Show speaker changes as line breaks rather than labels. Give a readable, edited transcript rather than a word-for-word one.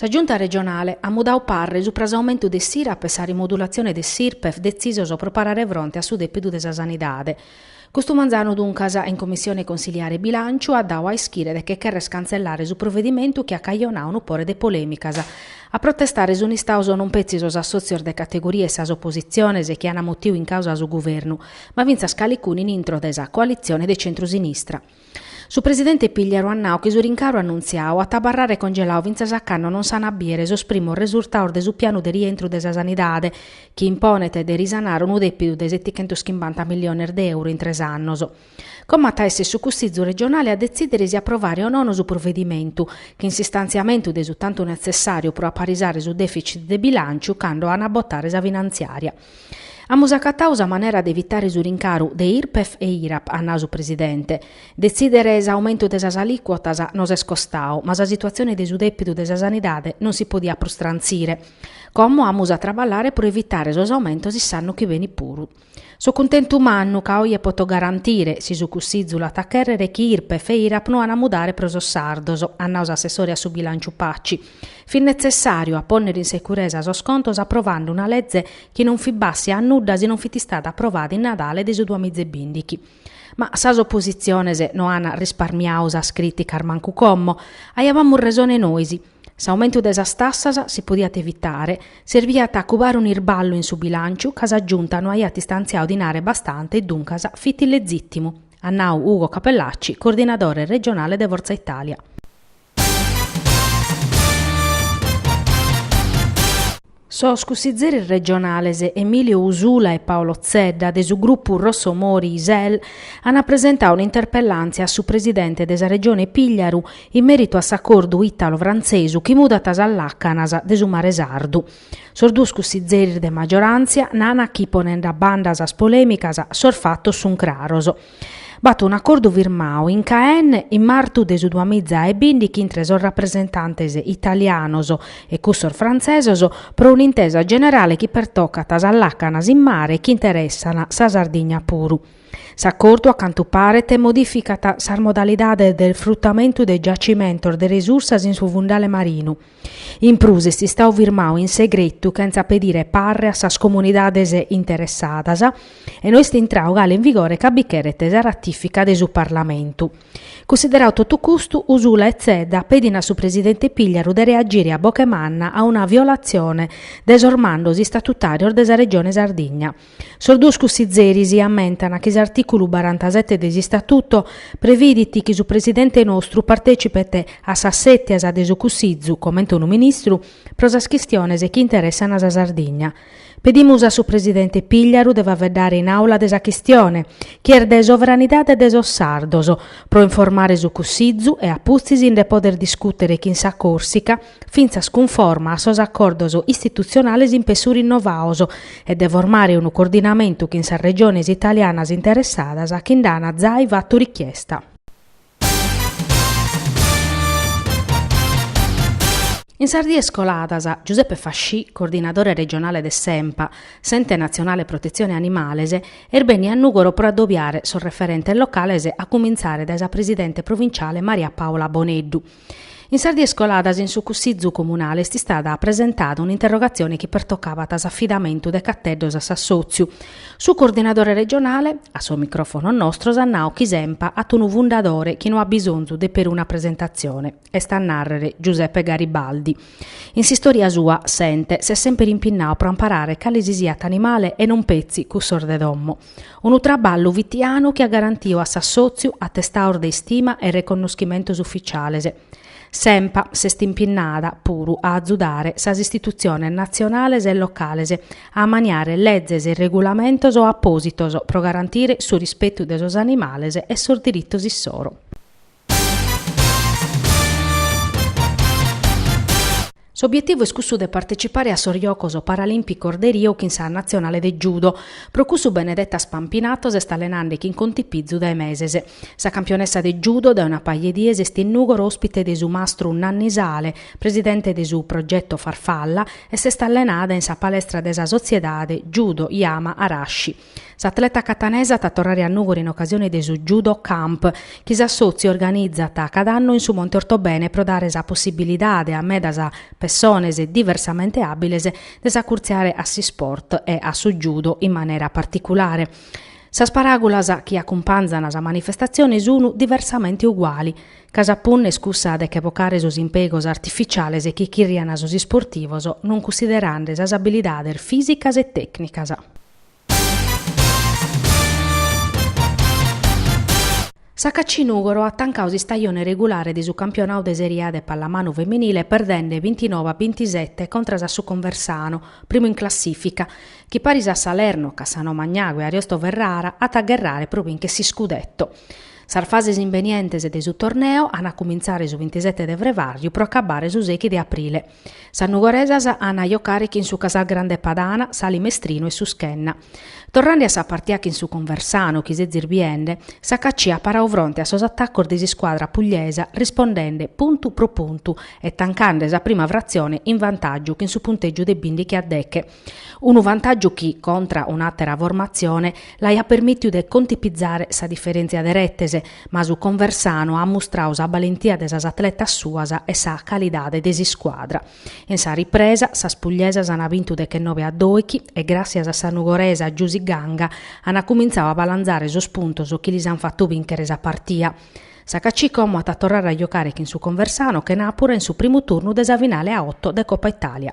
Sa Giunta regionale at mudadu parre supra s'aumentu de s'Irap e sa rimodulatzione de s'Irpef detzisos pro parare fronte a su dèpidu de sa sanidade. Custu manzanu duncas in Commissione consiliare Bilànciu at dadu a ischire de che cherrer cantzellare su provedimentu chi at cajonadu unu pore de polèmicas. A protestare sunt istados non petzi sos assòtzios de categoria e sas opositziones chi ant mutidu in càusa su guvernu, ma fintzas calicunu in intro de sa coalitzione de centru-sinistra. Su presidente Pigliaru at nadu chi su rincaru annuntziadu at a abarrare congeladu fintzas a cando non s'an a bìere sos primos resurtados de su pianu de rientru de sa sanidade, chi imponet de risanare unu dèpidu de setichentochimbanta milliones de euro in tres annos. Como at a èssere su Cussizu regionale a detzìdere si aprovare o nono su provedimentu, chin s'istantziamentu de su tantu netzessàriu pro aparisare su deficit de bilànciu cando an a botare sa finantziària. Amus acatadu sa manera de evitare su rincaru de Irpef e Irap, at nadu su presidente. Detzìdere s'aumentu de sas alìcuotas nos est costadu, ma sa situatzione de su dèpidu de sa sanidade non si podiat prus trantzire. Como amus a traballare pro evitare sos aumentos in s'annu chi benit puru. So cuntentu mannu ca oje poto garantire, si su Cussizu l'at a chèrrere, chi Irpef e Irap no an a mudare pro sos sardos, at nadu s'assessore a su bilànciu Paci. Fit netzessàriu a pònnere in securesa sos contos aprovande una leze chi non fit bàssia a nudda si non fit istada aprovada in Nadale de su duamizebìndichi. Ma sas opositziones no an risparmiadu sas crìticas mancu como. Aiabamus resone nois. S'aumentu de sas tassas si podiat evitare, serviat a cubare un'irballu in su bilànciu ca sa Giunta no aiat istantziadu dinare bastante e duncas fit illezìtimu, at nadu Ugo Cappellacci, coordinadore regionale de Forza Italia. Sos cussizeris regionales Emilio Usula e Paolo Zedda de su grupu Rossomori Sel ant presentadu un'interpellàntzia a su presidente de sa Regione Pigliaru in mèritu a s'acordu italo-frantzesu chi mudat sas làcanas de su mare sardu. Sos duos cussizeris de magioràntzia nant chi ponende a banda sas polèmicas sos fatos sunt craros. B'at un'acordu firmadu in Caen in martu de su duamiza e bìndichi intre sos rapresentantes italianos e cussos frantzesos pro un'intesa generale chi pertocat sas làcanas in mare chi interessant sa Sardigna puru. S'acordu, a cantu paret, modìficat sas modalidades de isfrutamentu de giacimentos de resursas in su fundale marinu. In prus est istadu firmadu in segretu chentza pedire parre a sas comunidades interessadas e no est intradu galu in vigore ca bi cheret sa ratìfica de su Parlamentu. Cunsideradu totu custu, Usula e Zedda pedin a su presidente Pigliaru de reagire a boche manna a una violatzione de sos mandos istatutàrios de sa Regione Sardigna. Sos duos cussizeris ammentan chi s'artìculu barantasete de s'Istatuto previdit chi su presidente nostru partècipet a sas sètias de su Cussizu, comente unu ministru, pro sas chistiones chi interessan sa Sardigna. Pedimus a su presidente Pigliaru de faeddare in àula de sa chistione, chi est de sovranidade de sos sardos, pro informare su Cussizu e a pustis nde poder discùtere chin sa Còrsica fintzas cunforma a sos acordos istitutzionales in pessu rinnovados e de formare unu coordinamentu chin sas regiones italianas interessadas chi nd'ant zai fatu richiesta. In sas dies coladas, Giuseppe Fascì, coordinadore regionale de s'ENPA, s'Ente Natzionale Protetzione Animales, est bènniu a Nùgoro pro addobiare sos referentes locales a cumintzare dae sa presidente provinciale Maria Paola Boneddu. In sas dies coladas in su Cussizu Comunale est istada presentada un'interrogatzione chi pertocabat s'afidamentu de cateddos a s'assòtziu. Su coordinadore regionale, a sos micròfonos nostros, at nadu chi s'ENPA at unu fundadore chi no at bisonzu de peruna presentatzione, est a nàrrere Giuseppe Garibaldi. In s'istòria sua, s'ente s'est semper impinnadu pro amparare cale si siat animale e non petzi cussos de domo. Unu traballu fitianu chi at garantidu a s'assòtziu atestados de istima e reconnoschimentos ufitziales. S'ENPA s'est impinnada puru a azudare sas istitutziones natzionales e locales a ammaniare lezes e regulamentos apòsitos pro garantire su rispetu de sos animales e sos diritos issoro. S'obietivu est cussu de partecipare a sos Jocos Paralìmpicos de Rio chin sa natzionale de judo. Pro cussu Benedetta Spampinato s'est allenande chin contipizu dae meses. Sa campionessa de judo dae una paja 'e dies est in Nùgoro òspite de su mastru Nanni Sale, presidente de su Progetto Farfalla, e s'est allenada in sa palestra de sa sotziedade Judo Yama Arashi. S'atleta catanesa at a torrare a Nùgoro in ocasione de su Judo Camp, chi s'assòtziu organizat cada annu in su Monte Ortobene pro dare sa possibilidade a medas pessones. pessones diversamente àbiles de s'acurtziare a s'isport e a su judo in manera particulare. Sas paràgulas chi acumpanzan sa manifestatzione sun diversamente uguali, ca sa punna est cussa de che bocare sos impèigos artificiales chi chirrian sos isportivos non cunsiderande sas abilidades fìsicas e tècnicas. S'HC Nùgoro at tancadu s'istajone regulare de su campionadu de Serie A de pallamanu feminile perdende bintinoe a bintisete contras a su Conversano, primu in classìfica, chi paris a Salerno, Cassano Magnago e Ariosto Ferrara at a gherrare pro bìnchere s'iscudetto. Sas fases imbenientes de su torneu an a cumintzare su bintisete de frevàrgiu pro acabbare su sèighi de aprile. Sas nugoresas an a jocare chin su Casalgrande Padana, s'Ali Mestrino e su Schenna. Torrende a sa partia chin su Conversano chi sezis biende, s'HC at paradu fronte a sos atacos de s'iscuadra pugliesa rispondende puntu pro puntu e tancande sa prima fratzione in vantàgiu chin su puntègiu de bìndighi a deche. Unu vantàgiu chi, contra un'àtera formatzione, l'aiat permìtiu de contipizare sa diferèntzia de retes, ma su Conversano at mustradu sa balentia de sas atletas suas e sa calidade de s'iscuadra. In sa ripresa, sas pugliesas ant bintu dechenoe a dòichi e gràssias a sa nugoresa Giusy Ganga ant cumintzadu a balanzare sos puntos chi lis ant fatu bìnchere sa partia. S'HC como at a torrare a giocare chin su Conversano chenàpura in su primu turnu de sa finale a oto de Copa Italia.